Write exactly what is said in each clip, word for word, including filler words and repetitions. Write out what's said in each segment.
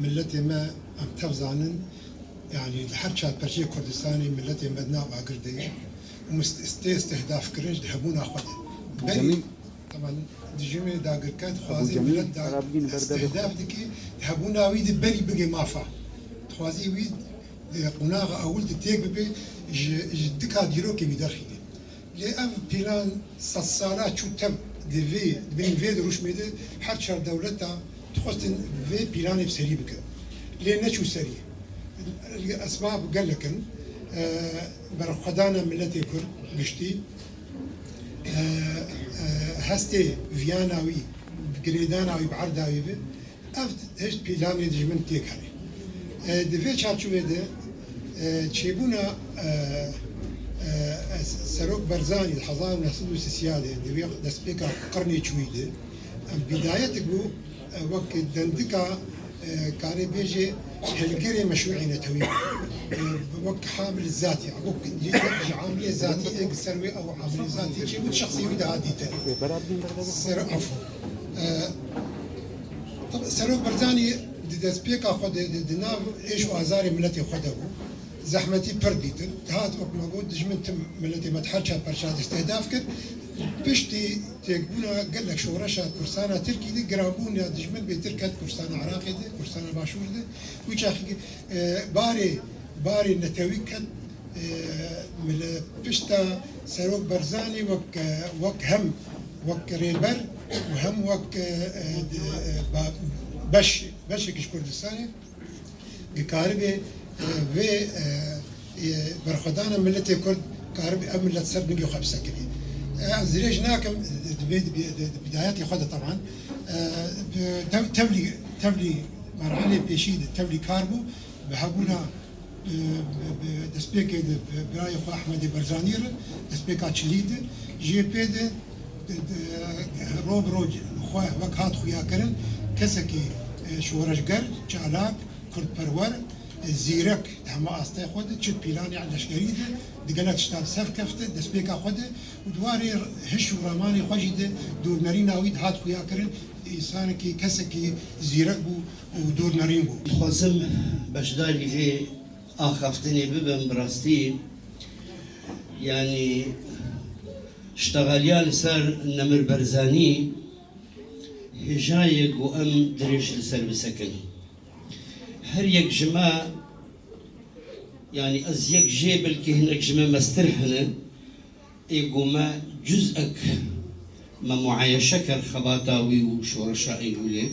Milletê me, em tev zanin, yanî li her çar perçeyê Kurdistanê milletê me di nav agir de ye û mist-, tê istihdafkirin ji hebûna xwe de. Belê, teban dijimê dagirker dixwaze millet da istihdaf dike, hebûna wî de belî bigê mafa. Dixwaze wî, e, qonaxa ewil de têk bibe, ji, ji dika dîrokê wî derxîne. Lê ev pîlan sedsala çû tev di vê, di bin vê dirûşmê de her çar dewleta dixwestin vê pîlanê bi serî bikin. Lê neçû serî. Esbab gelek in. E, berxwedana miletê Kurd giştî, e, e, hestê viyana wî, girêdana wî bi erda wî bi. Ev hişt pîlanê dijmin têk hene. E, di vê çarçovê de, e, çêbûna, e, e, Serok Barzanî di hezar û neh sed û sî de, di wê destpêka qirnê çûyî de, em bîdayetik bû, e, wek dendika, e, karê bêjê hilgirê meşrûê netewî, e, wek hamil zatî, wek ji amilê zatî ê li ser wê ew amilê zatî çêbû, şexsê wî daha dîtin. Ser, afû. E, Tabi, Serok Barzanî di destpêka xwe de, di, di nav êş û azarê miletê xwe de bû. Zehmetî pir dîtin. Dihat wek me got, dijmin tim miletê me di her çar perça de istihdaf kir. Piştî têkbûna gelek şoreşa Kurdistana Tirkî de, giranbûna dijmin bêtir ket Kurdistana Iraqê de, Kurdistana Başûr de. Wî çaxî, e, barê, barê netewî ket, e, mile-, pişta Serok Barzanî wek, e, wek hem wek rêber û hem wek, e, e, de, e, ba-, beş, beşek ji Kurdistanê dikaribe, e, vê, e, e, berxwedana miletê Kurd karibe ev milet ser bingê xwe bisekine. E, ez dirêj nakim, di vê, di, di, di bidayetê xwe de teban, e, bi tev-, tevlî, tevlî merhalê pêşî de tevlî kar bû, bi hebûna, bi, bi, bi destpêkê de bi birayê xwe Ehmedê Barzanî re, destpêka çilî de, jê pê de, de, de, ro bi ro xwe wek hat xuyakirin, kesekî, e, şoreşger, çalak, kurdperwer, e, zîrek di hema astê xwe de, çi pîlanê leşkerî de, di gelek tişta bi ser kefte, destpêka xwe de û di warê hiş û ramanê xwe jî de dûrnerîna wî dihat xuyakirin, însanekî, kesekî zîrek bû û dûrnerîn bû. Dixwazim beşdarî vê axaftinê bibim, bi rastî, yanî, ştexaliya li ser Nemir Barzanî hêja ye ku em dirêj li ser bisekin. Her yek ji me, yanî ez yek jê, belkî hinek ji me mestir hene, ê ku me cuzek me muayeşe kir xebata wî û şoreşa Eylûlê,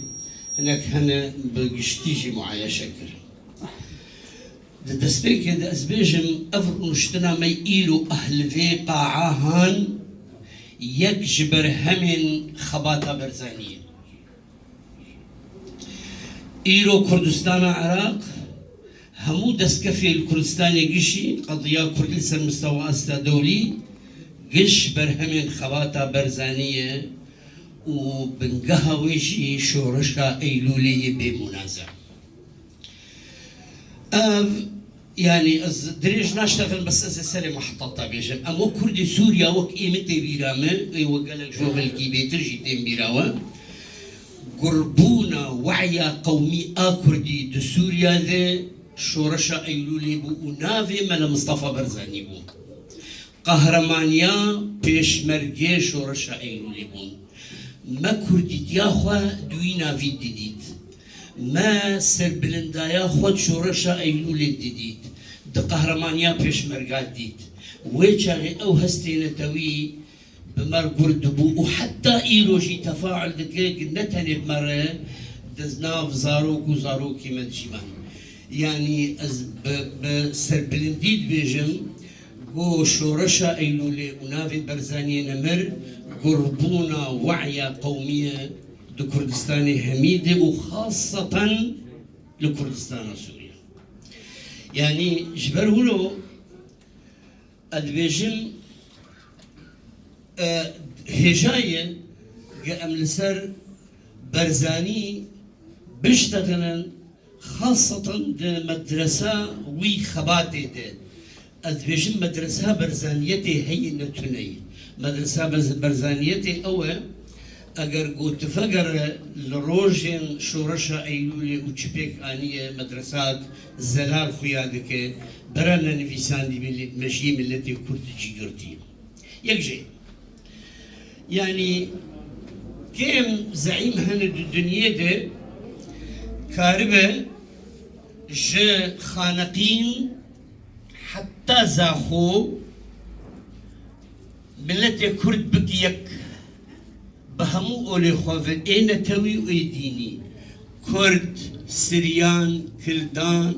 hinek hene bi giştî jî muayeşe kir. Di destpêkê de ez bêjim, ev rûniştina me îro ehl vê qaa han yek ji berhemên xebata Barzanî ye. Îro Kurdistana Iraq, hemû destkeftê li Kurdistanê gişî, qediya Kurdî li ser mistewa asta dewlî, giş berhemên xebata Barzanî ye û bingeha wê jî şoreşa Eylûlê ye bê munaza. Ev, yanî ez dirêj naştexin, bes ez ê serê meheta te bêjim. Em wek Kurdê Sûriya, wek ê min tê bîra min, ê wek gelek ji we belkî bêtir jî tên bîra we. Gurbûna we'ya qewmî a Kurdî di Sûriya de şoreşa Eylûlê bû û navê Mele Mistefa Barzanî bû. Qehremaniya pêşmergê şoreşa Eylûlê bûn. Me kurdîtiya xwe di wî navî didît. Me serbilindaya xwe di şoreşa Eylûlê didît. Di qehremaniya pêşmerga dît. Wê çaxê ew hestê netewî bi me re gur dibû û heta îro jî tefaul dike ku ne tenê bi me re, di nav zarok û zarokê me dijî me. Yanî ez bi, bi serbilindî dibêjim, ku şoreşa Eylûlê û navê Barzaniyê nemir, gurbûna we'ya qewmî ye di Kurdistanê hemî de û xaseten li Kurdistana Sûriye. Yanî ji ber wilo ez dibêjim, e, hêja ye ku em li ser Barzanî biştexilin, xaseten di medresa wî xebatê de. Ez dibêjim medresa Barzaniyetê heye, ne tune ye. Medresa Berz-, Barzaniyetê ew e, Eger ku tu vegere li rojên şoreşa Eylûlê û çi pêk aniye, medresat zelal xuya dike, beremne nivîsandî millet, mejiyê milletê Kurd cîgirtî. Yek jê. Yanî kêm zeîm hene di dinyê de karibe ji Xaneqîn heta Zaxo miletê Kurd bik yek, bi hemû olê xwe ve, ê netewî û ê dînî, Kurd, Siryan, Kildan,